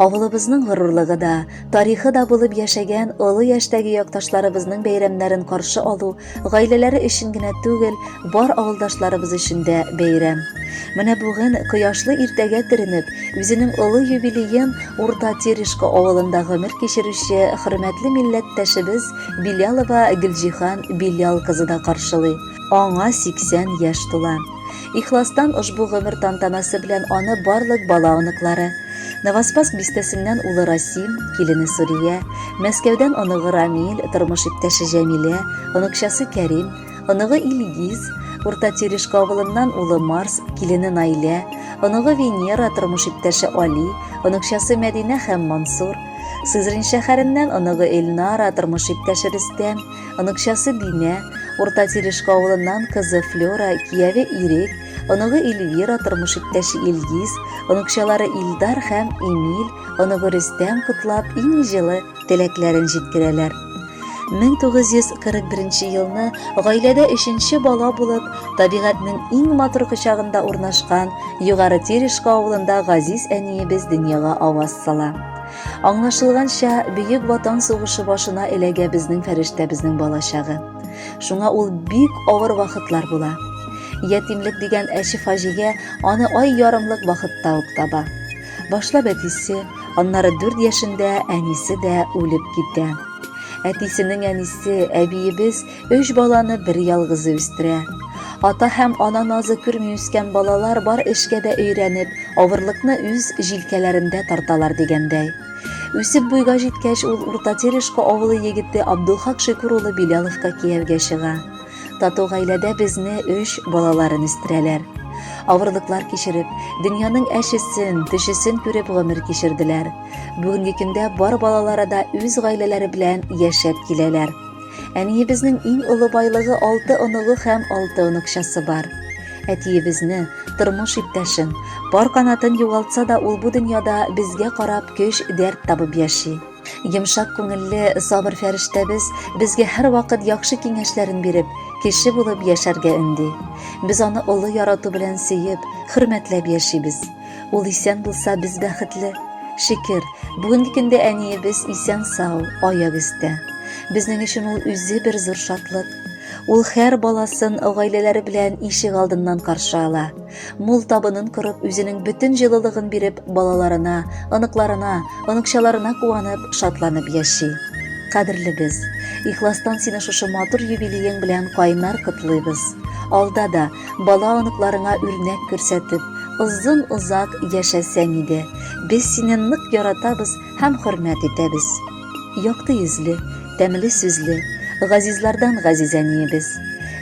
Авылыбызның горурлыгы да, тарихы да булып яшәгән олы яшьтәге якташларыбызның бәйрәмнәрен каршы алу гаиләләре өчен генә түгел, бар авылдашларыбыз өчен дә бәйрәм. Менә бүген кояшлы иртәгә төренеп, үзенең олы юбилеен Урта Терешка авылында гомер кичерүче хөрмәтле милләттәшебез Билялова Гөлҗиһан Билял кызы да каршылый. Аңа 80 яшь тула. Ихластан ошбу гомер тантанасы белән аны барлык бала-оныклары, Новоспасск бистәсеннән улы Расим, килене Сурия, Мәскәүдән оныгы Рамил, тормыш иптәше Җәмилә, оныкчасы Кәрим, оныгы Илгиз, Урта Терешка авылыннан улы Марс, килене Наилә, оныгы Венера, тормыш иптәше Али, оныкчасы Мәдинә һәм Мансур, Сызрань шәһәреннән оныгы Эльнара, тормыш иптәше Рөстәм, оныкчасы Динә, Урта Терешка авылыннан кызы Флера, кияве Ирек, оныгы Эльвира, тормыш иптәше Илгиз, оныкчалары Илдар һәм Эмиль, оныгы Рөстәм котлап, иң җылы теләкләрен җиткерәләр. 1941 елны гаиләдә өченче бала булып, табигатьнең иң матур кочагында урнашкан Югары Терешка авылында газиз әниебез дөньяга аваз сала. Аңлашылганча, Бөек Ватан сугышы башына эләгә безнең фәрештәбезнең балачагы. Шуңа ул бик авыр вакытлар була. Ятимлек дигән әче фаҗига аны ай ярымлык вакытта ук таба. Башлап әтисе, аннары 4 яшендә әнисе дә үлеп китә. Әтисенең әнисе, әбиебез өч баланы бер ялгызы үстерә. Ата һәм ана назы күрми үскән балалар бар эшкә дә өйрәнеп, авырлыкны үз җилкәләрендә тарталар дигәндәй. Үсеп буйга җиткәч, ул Урта Терешка авылы егете Абдулхак Шикур улы Биляловка кияүгә чыга. Тату гаиләдә безне өч балаларын үстерәләр. Авырлыклар кичереп, дөньяның әчесен, төчесен күреп гомер кичерделәр. Бүгенге көндә бар балалары да үз гаиләләре белән яшәп киләләр. Әниебезнең иң олы байлыгы алты оныгы һәм алты оныкчасы бар. Әтиебезне, тормыш иптәшен, пар канатын югалтса да ул бу дөньяда безгә карап көч, дәрт табып яши. Йомшак күңелле, сабыр фәрештәбез безгә һәрвакыт яхшы киңәшләрен биреп, кеше булып яшәргә өнди. Без аны олы ярату белән сөеп, хөрмәтләп яшибез. Ул исән булса, без бәхетле. Шөкер, бүгенге көндә әниебез исән-сау, аяк өстә. Безнең өчен ул үзе бер зур шатлык. Ул һәр баласын гаиләләре белән ишек алдыннан каршы ала. Мул табынын корып, үзенең бөтен җылылыгын биреп, балаларына, оныкларына, оныкчаларына куанып, шатланып яши. Кадерлебез, ихластан сине шушы матур юбилеең белән кайнар котлыйбыз. Алда да бала-оныкларыңа үрнәк күрсәтеп, озын-озак яшәсәң иде. Без сине нык яратабыз һәм хөрмәт итәбез. Якты йөзле, тәмле сүзле, газизлардан газиз әниебез.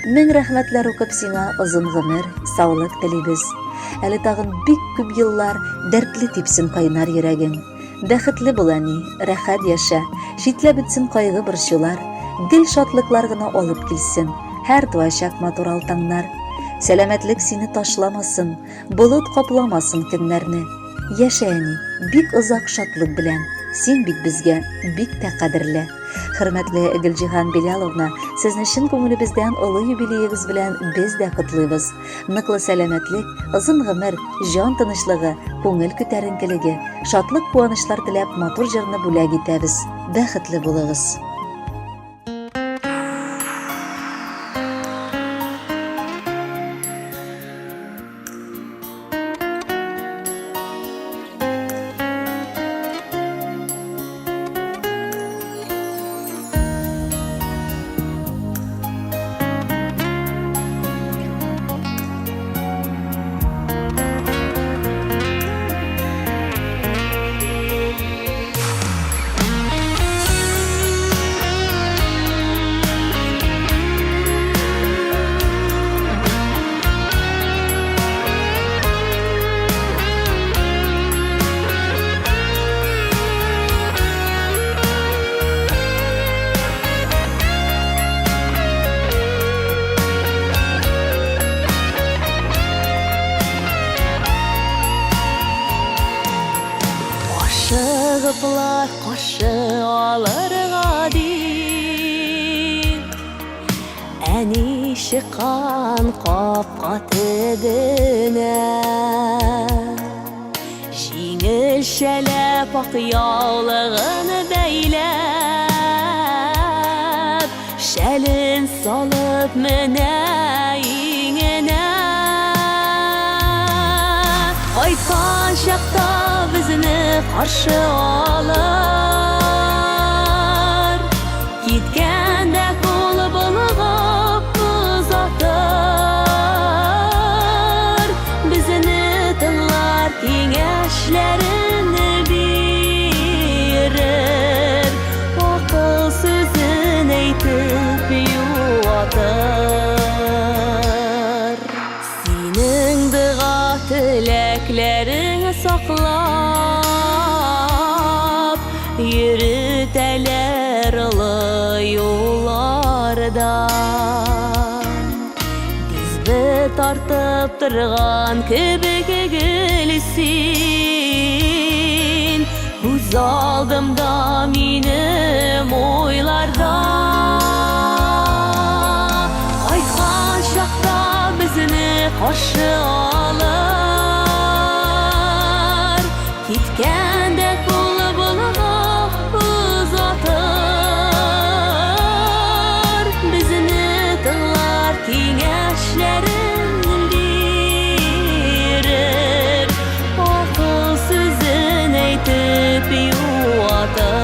Мең рәхмәтләр укып сиңа озын гомер, саулык телибез. Әле тагын бик күп еллар дәртле типсен кайнар йөрәгең. Бәхетле бул, әни, рәхәт яшә, читләп бетсен кайгы-борчулар, гел шатлыклар гына алып килсен һәр туачак матур алтаңнар. Сәламәтлек сине ташламасын, болыт капламасын көннәрне. Яшә, әни, бик озак шатлык белән. Син бит безгә бик тә кадерле. Хөрмәтле Гөлҗиһан Беляловна, сезне чын күңелебездән олы юбилеегыз белән без дә котлыйбыз. Ныклы сәламәтлек, озын гомер, җан тынычлыгы, күңел күтәренкелеге, шатлык-куанычлар теләп матур җырны бүләк итәбез. Бәхетле булыгыз! Ашыгыплар каршы алырга дип, Әни чыккан капка төбенә. Җиңел Җиңелчәләп ак яулыгын бәйләп, Шәлен салып менә иңенә. Кайткан чакта безне каршы алыр, Киткәндә кул болгап озатыр, Безне тыңлар, киңәшләрен бирер, Акыл сүзен әйтеп юатыр. Синең дога теләкләрең саклап, Йөретәләр олы юлларда. Дисбе тартып торган кебек гел син, Күз алдымда минем уйларда. Кайткан чакта безне каршы алыр, Киткәндә кулы болгап озатыр, Безне тыңлар, киңәшләрен бирер, Акыл сүзен әйтеп юатыр.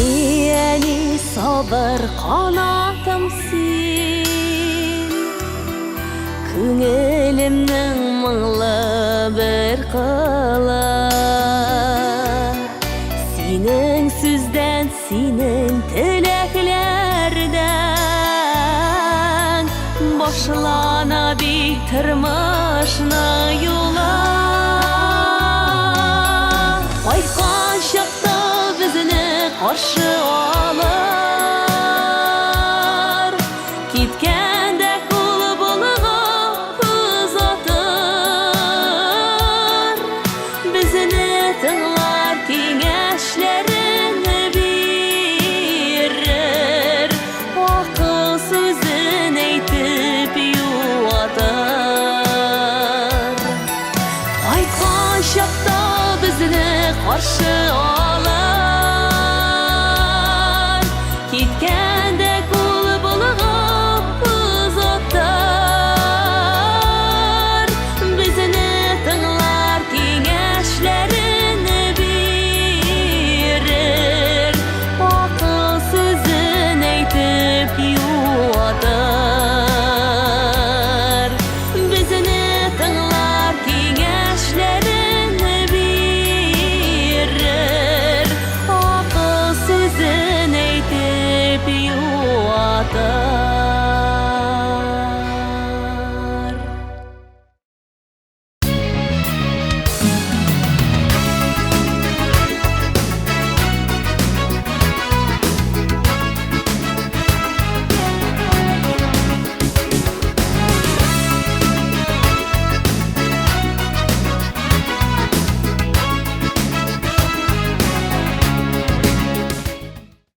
Әни, әни, сабыр канатым син, Күңелемнең моңлы бер кылы. Синең сүздән, синең теләкләрдән Башлана бит тормышның юлы. Кайткан чакта безне каршы алыр, Киткәндә кул болгап озатыр, Безне тыңлар, киңәшләрен бирер, Акыл сүзен әйтеп юатыр. Кайткан чакта безне каршы алыр.